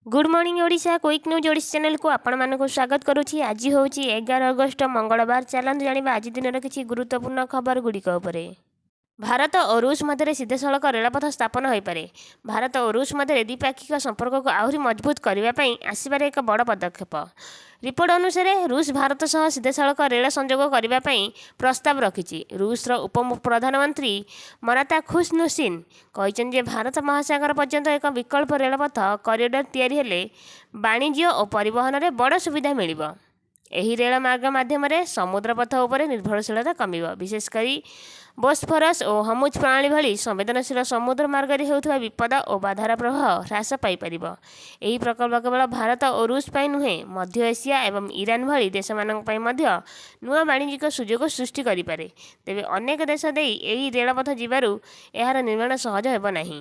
Good morning Odisha, quick news Odisha ଚ୍ୟାନେଲକୁ ଆପଣମାନଙ୍କୁ ସ୍ୱାଗତ କରୁଛି। ଆଜି ହେଉଛି 11 ଅଗଷ୍ଟ, ମଙ୍ଗଳବାର। ଚାଲନ୍ତୁ ଜାଣିବା ଆଜି ଦିନର କିଛି ଗୁରୁତ୍ୱପୂର୍ଣ୍ଣ ଖବର ଗୁଡ଼ିକ ଉପରେ। ଭାରତ ଓ ରୁଷ ମଧ୍ୟରେ ସିଧାସଳଖ ରେଳପଥ ସ୍ଥାପନ ହୋଇପାରେ। ଭାରତ ଓ ରୁଷ ମଧ୍ୟରେ ଦ୍ୱିପାକ୍ଷିକ ସମ୍ପର୍କକୁ ଆହୁରି ମଜବୁତ କରିବା ପାଇଁ ଆସିପାରେ ଏକ ବଡ଼ ପଦକ୍ଷେପ। ରିପୋର୍ଟ ଅନୁସାରେ, ରୁଷ ଭାରତ ସହ ସିଧାସଳଖ ରେଳ ସଂଯୋଗ କରିବା ପାଇଁ ପ୍ରସ୍ତାବ ରଖିଛି। ରୁଷର ଉପ ପ୍ରଧାନମନ୍ତ୍ରୀ ମରାତ ଖୁସନୁସିନ୍ କହିଛନ୍ତି ଯେ ଭାରତ ମହାସାଗର ପର୍ଯ୍ୟନ୍ତ ଏକ ବିକଳ୍ପ ରେଳପଥ କରିଡର ତିଆରି ହେଲେ ବାଣିଜ୍ୟ ଓ ପରିବହନରେ ବଡ଼ ସୁବିଧା ମିଳିବ। ଏହି ରେଳ ମାର୍ଗ ମାଧ୍ୟମରେ ସମୁଦ୍ର ପଥ ଉପରେ ନିର୍ଭରଶୀଳତା କମିବ। ବିଶେଷ କରି ବୋସ୍ଫରସ୍ ଓ ହର୍ମୁଜ ପ୍ରଣାଳୀ ଭଳି ସମ୍ବେଦନଶୀଳ ସମୁଦ୍ର ମାର୍ଗରେ ହେଉଥିବା ବିପଦ ଓ ବାଧାର ପ୍ରଭାବ ହ୍ରାସ ପାଇପାରିବ। ଏହି ପ୍ରକଳ୍ପ କେବଳ ଭାରତ ଓ ରୁଷ ପାଇଁ ନୁହେଁ, ମଧ୍ୟ ଏସିଆ ଏବଂ ଇରାନ ଭଳି ଦେଶମାନଙ୍କ ପାଇଁ ମଧ୍ୟ ନୂଆ ବାଣିଜ୍ୟିକ ସୁଯୋଗ ସୃଷ୍ଟି କରିପାରେ। ତେବେ ଅନେକ ଦେଶ ଦେଇ ଏହି ରେଳପଥ ଯିବାରୁ ଏହାର ନିର୍ମାଣ ସହଜ ହେବ ନାହିଁ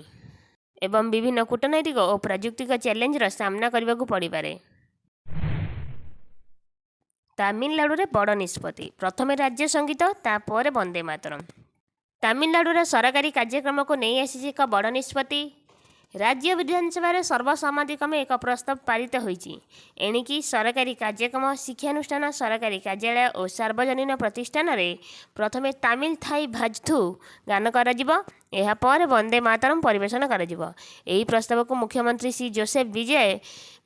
ଏବଂ ବିଭିନ୍ନ କୂଟନୈତିକ ଓ ପ୍ରଯୁକ୍ତିକ ଚ୍ୟାଲେଞ୍ଜର ସାମ୍ନା କରିବାକୁ ପଡ଼ିପାରେ। ତାମିଲନାଡୁରେ ବଡ଼ ନିଷ୍ପତ୍ତି, ପ୍ରଥମେ ରାଜ୍ୟ ସଙ୍ଗୀତ, ତାପରେ ବନ୍ଦେ ମାତରମ୍। ତାମିଲନାଡୁର ସରକାରୀ କାର୍ଯ୍ୟକ୍ରମକୁ ନେଇ ଆସିଛି ଏକ ବଡ଼ ନିଷ୍ପତ୍ତି। ରାଜ୍ୟ ବିଧାନସଭାରେ ସର୍ବସମ୍ମତିକ୍ରମେ ଏକ ପ୍ରସ୍ତାବ ପାରିତ ହୋଇଛି। ଏଣିକି ସରକାରୀ କାର୍ଯ୍ୟକ୍ରମ, ଶିକ୍ଷାନୁଷ୍ଠାନ, ସରକାରୀ କାର୍ଯ୍ୟାଳୟ ଓ ସାର୍ବଜନୀନ ପ୍ରତିଷ୍ଠାନରେ ପ୍ରଥମେ ତାମିଲ ଥାଇ ଭାଜଥୁ ଗାନ କରାଯିବ, ଏହାପରେ ବନ୍ଦେ ମାତରମ୍ ପରିବେଷଣ କରାଯିବ। ଏହି ପ୍ରସ୍ତାବକୁ ମୁଖ୍ୟମନ୍ତ୍ରୀ ସି ଜୋସେଫ ବିଜୟ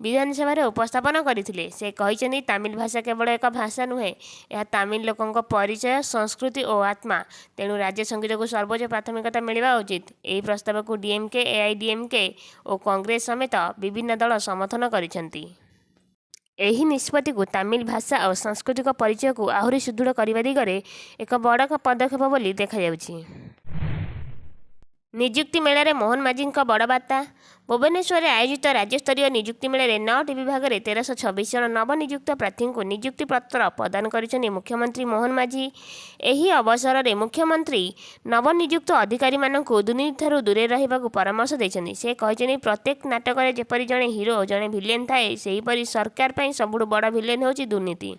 ବିଧାନସଭାରେ ଉପସ୍ଥାପନ କରିଥିଲେ। ସେ କହିଛନ୍ତି, ତାମିଲ ଭାଷା କେବଳ ଏକ ଭାଷା ନୁହେଁ, ଏହା ତାମିଲ ଲୋକଙ୍କ ପରିଚୟ, ସଂସ୍କୃତି ଓ ଆତ୍ମା। ତେଣୁ ରାଜ୍ୟ ସଙ୍ଗୀତକୁ ସର୍ବୋଚ୍ଚ ପ୍ରାଥମିକତା ମିଳିବା ଉଚିତ। ଏହି ପ୍ରସ୍ତାବକୁ ଡିଏମ୍କେ, ଏଆଇଡିଏମ୍କେ ଓ କଂଗ୍ରେସ ସମେତ ବିଭିନ୍ନ ଦଳ ସମର୍ଥନ କରିଛନ୍ତି। ଏହି ନିଷ୍ପତ୍ତିକୁ ତାମିଲ ଭାଷା ଓ ସାଂସ୍କୃତିକ ପରିଚୟକୁ ଆହୁରି ସୁଦୃଢ଼ କରିବା ଦିଗରେ ଏକ ବଡ଼ ପଦକ୍ଷେପ ବୋଲି ଦେଖାଯାଉଛି। ନିଯୁକ୍ତି ମେଳାରେ ମୋହନ ମାଝୀଙ୍କ ବଡ଼ ବାର୍ତ୍ତା। ଭୁବନେଶ୍ୱରରେ ଆୟୋଜିତ ରାଜ୍ୟସ୍ତରୀୟ ନିଯୁକ୍ତି ମେଳାରେ ନଅଟି ବିଭାଗରେ 1326 ଜଣ ନବନିଯୁକ୍ତ ପ୍ରାର୍ଥୀଙ୍କୁ ନିଯୁକ୍ତି ପତ୍ର ପ୍ରଦାନ କରିଛନ୍ତି ମୁଖ୍ୟମନ୍ତ୍ରୀ ମୋହନ ମାଝୀ। ଏହି ଅବସରରେ ମୁଖ୍ୟମନ୍ତ୍ରୀ ନବନିଯୁକ୍ତ ଅଧିକାରୀମାନଙ୍କୁ ଦୁର୍ନୀତିଠାରୁ ଦୂରେଇ ରହିବାକୁ ପରାମର୍ଶ ଦେଇଛନ୍ତି। ସେ କହିଛନ୍ତି, ପ୍ରତ୍ୟେକ ନାଟକରେ ଯେପରି ଜଣେ ହିରୋ, ଜଣେ ଭିଲେନ୍ ଥାଏ, ସେହିପରି ସରକାର ପାଇଁ ସବୁଠୁ ବଡ଼ ଭିଲେନ୍ ହେଉଛି ଦୁର୍ନୀତି।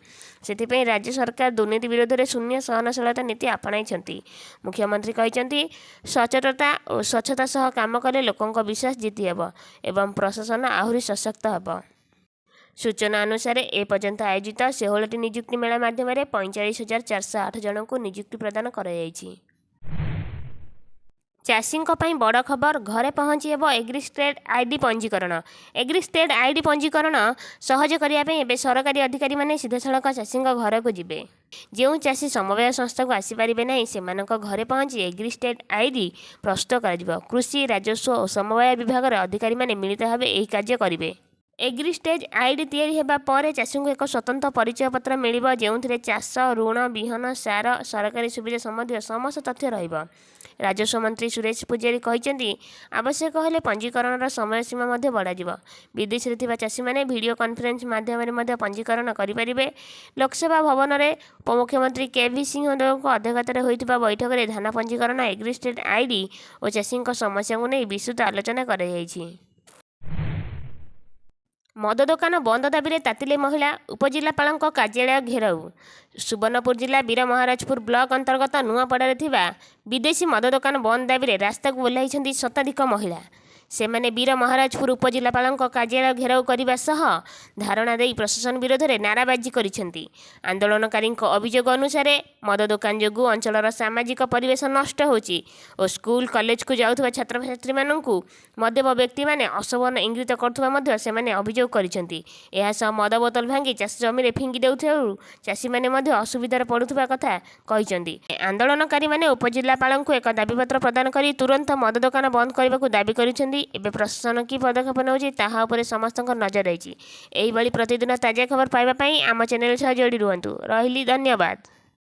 ସେଥିପାଇଁ ରାଜ୍ୟ ସରକାର ଦୁର୍ନୀତି ବିରୋଧରେ ଶୂନ୍ୟ ସହନଶୀଳତା ନୀତି ଆପଣାଇଛନ୍ତି। ମୁଖ୍ୟମନ୍ତ୍ରୀ କହିଛନ୍ତି, ସଚୋଟତା ଓ ସ୍ୱଚ୍ଛତା ସହ କାମ କଲେ ଲୋକଙ୍କ ବିଶ୍ୱାସ ଜିତିହେବ ଏବଂ ପ୍ରଶାସନ ଆହୁରି ସଶକ୍ତ ହେବ। ସୂଚନା ଅନୁସାରେ, ଏପର୍ଯ୍ୟନ୍ତ ଆୟୋଜିତ 16ଟି ନିଯୁକ୍ତି ମେଳା ମାଧ୍ୟମରେ 45,408 ଜଣଙ୍କୁ ନିଯୁକ୍ତି ପ୍ରଦାନ କରାଯାଇଛି। ଚାଷୀଙ୍କ ପାଇଁ ବଡ଼ ଖବର। ଘରେ ପହଞ୍ଚି ହେବ ଏଗ୍ରିଷ୍ଟେଡ୍ ଆଇଡି ପଞ୍ଜୀକରଣ। ଏଗ୍ରିଷ୍ଟେଡ୍ ଆଇଡି ପଞ୍ଜୀକରଣ ସହଜ କରିବା ପାଇଁ ଏବେ ସରକାରୀ ଅଧିକାରୀମାନେ ସିଧାସଳଖ ଚାଷୀଙ୍କ ଘରକୁ ଯିବେ। ଯେଉଁ ଚାଷୀ ସମବାୟ ସଂସ୍ଥାକୁ ଆସିପାରିବେ ନାହିଁ, ସେମାନଙ୍କ ଘରେ ପହଞ୍ଚି ଏଗ୍ରିଷ୍ଟେଡ୍ ଆଇଡି ପ୍ରସ୍ତୁତ କରାଯିବ। କୃଷି, ରାଜସ୍ୱ ଓ ସମବାୟ ବିଭାଗର ଅଧିକାରୀମାନେ ମିଳିତ ଭାବେ ଏହି କାର୍ଯ୍ୟ କରିବେ। ଏଗ୍ରିଷ୍ଟେଜ୍ ଆଇଡି ତିଆରି ହେବା ପରେ ଚାଷୀଙ୍କୁ ଏକ ସ୍ୱତନ୍ତ୍ର ପରିଚୟ ପତ୍ର ମିଳିବ, ଯେଉଁଥିରେ ଚାଷ, ଋଣ, ବିହନ, ସାର, ସରକାରୀ ସୁବିଧା ସମ୍ବନ୍ଧୀୟ ସମସ୍ତ ତଥ୍ୟ ରହିବ। ରାଜସ୍ୱ ମନ୍ତ୍ରୀ ସୁରେଶ ପୂଜାରୀ କହିଛନ୍ତି, ଆବଶ୍ୟକ ହେଲେ ପଞ୍ଜୀକରଣର ସମୟ ସୀମା ମଧ୍ୟ ବଢ଼ାଯିବ। ବିଦେଶରେ ଥିବା ଚାଷୀମାନେ ଭିଡ଼ିଓ କନଫରେନ୍ସ ମାଧ୍ୟମରେ ମଧ୍ୟ ପଞ୍ଜୀକରଣ କରିପାରିବେ। ଲୋକସେବା ଭବନରେ ଉପମୁଖ୍ୟମନ୍ତ୍ରୀ କେ ଭି ସିଂହଦେଓଙ୍କ ଅଧ୍ୟକ୍ଷତାରେ ହୋଇଥିବା ବୈଠକରେ ଧାନ ପଞ୍ଜୀକରଣ, ଏଗ୍ରିଷ୍ଟେଡ୍ ଆଇଡି ଓ ଚାଷୀଙ୍କ ସମସ୍ୟାକୁ ନେଇ ବିସ୍ତୃତ ଆଲୋଚନା କରାଯାଇଛି। ମଦ ଦୋକାନ ବନ୍ଦ ଦାବିରେ ତାତିଲେ ମହିଳା, ଉପଜିଲ୍ଲାପାଳଙ୍କ କାର୍ଯ୍ୟାଳୟ ଘେରାଉ। ସୁବର୍ଣ୍ଣପୁର ଜିଲ୍ଲା ବୀରମହାରାଜପୁର ବ୍ଲକ ଅନ୍ତର୍ଗତ ନୂଆପଡ଼ାରେ ଥିବା ବିଦେଶୀ ମଦ ଦୋକାନ ବନ୍ଦ ଦାବିରେ ରାସ୍ତାକୁ ଓହ୍ଲାଇଛନ୍ତି ଶତାଧିକ ମହିଳା। ସେମାନେ ବୀରମହାରାଜପୁର ଉପଜିଲ୍ଲାପାଳଙ୍କ କାର୍ଯ୍ୟାଳୟ ଘେରାଉ କରିବା ସହ ଧାରଣା ଦେଇ ପ୍ରଶାସନ ବିରୋଧରେ ନାରାବାଜି କରିଛନ୍ତି। ଆନ୍ଦୋଳନକାରୀଙ୍କ ଅଭିଯୋଗ ଅନୁସାରେ, ମଦ ଦୋକାନ ଯୋଗୁଁ ଅଞ୍ଚଳର ସାମାଜିକ ପରିବେଶ ନଷ୍ଟ ହେଉଛି ଓ ସ୍କୁଲ କଲେଜକୁ ଯାଉଥିବା ଛାତ୍ରଛାତ୍ରୀମାନଙ୍କୁ ମଦ୍ୟପ ବ୍ୟକ୍ତିମାନେ ଅଶୋଭନ ଇଙ୍ଗିତ କରୁଥିବା ମଧ୍ୟ ସେମାନେ ଅଭିଯୋଗ କରିଛନ୍ତି। ଏହାସହ ମଦ ବୋତଲ ଭାଙ୍ଗି ଚାଷ ଜମିରେ ଫିଙ୍ଗି ଦେଉଥିବାରୁ ଚାଷୀମାନେ ମଧ୍ୟ ଅସୁବିଧାରେ ପଡ଼ୁଥିବା କଥା କହିଛନ୍ତି। ଆନ୍ଦୋଳନକାରୀମାନେ ଉପଜିଲ୍ଲାପାଳଙ୍କୁ ଏକ ଦାବିପତ୍ର ପ୍ରଦାନ କରି ତୁରନ୍ତ ମଦ ଦୋକାନ ବନ୍ଦ କରିବାକୁ ଦାବି କରିଛନ୍ତି। ଏବେ ପ୍ରଶାସନ କି ପଦକ୍ଷେପ ନେଉଛି, ତାହା ଉପରେ ସମସ୍ତଙ୍କ ନଜର ରହିଛି। ଏହିଭଳି ପ୍ରତିଦିନ ତାଜା ଖବର ପାଇବା ପାଇଁ ଆମ ଚ୍ୟାନେଲ ସହ ଯୋଡ଼ି ରୁହନ୍ତୁ। ରହିଲି, ଧନ୍ୟବାଦ।